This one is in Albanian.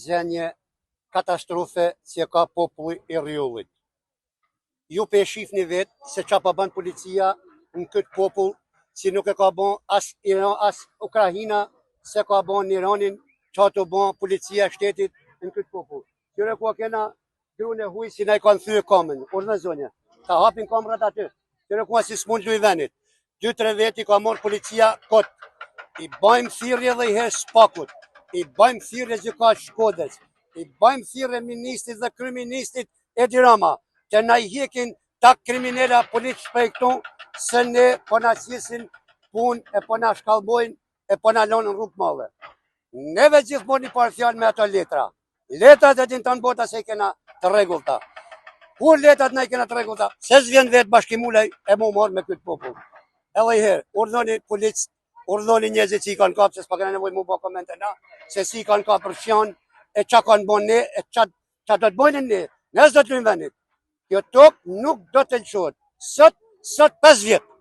gjendje katastrofe që e ka populli i Rrjollit. Ju pe shifni vetë se ça po bën policia në këtë popull që nuk e ka bon as Iran, as Ukrahina, s'e ka bon Iranin, ça tu bon policia e shtetit në këtë popull. Kqyre ku kena Grun e huj si na i kanë thye kamën, urdhno zonja, ta hapin kamrat aty, kqyre ku si s'mund luj venit. Dy, tre veti ka marrë policia kot, i bajmë thirrje dhe i herë SPAK-ut, i bajmë thirrje gjykatës Shkodrës, i bajmë thirrje ministrit dhe kryeministrit Edi Rama, të na i hjekin ta kriminela policë prej këtu, se ne po na qesin punë e po na shkallmojnë e po na lonë në rrugë madhe. Neve gjithmonë një parë fjalë me ato letra. Letrat e din tanë bota se i kena të rregullta. Kur letrat na i kena të rregullta, se s'vjen vetë Bashkim Ulaj e mu marrë me këtë popull. Edhe i herë, urdhoni policë, urdhoni njerëzit që i kanë kapë, se s'pa kena nevojë mu bo komente na, se si i kanë kapë për qjanë, e ça kanë bo ne, e ça, ça do të bojnë ne, ne s'do të lujmë vendit. Kjo tokë nuk do të lëshohet. Sot, sot 5 vjetë.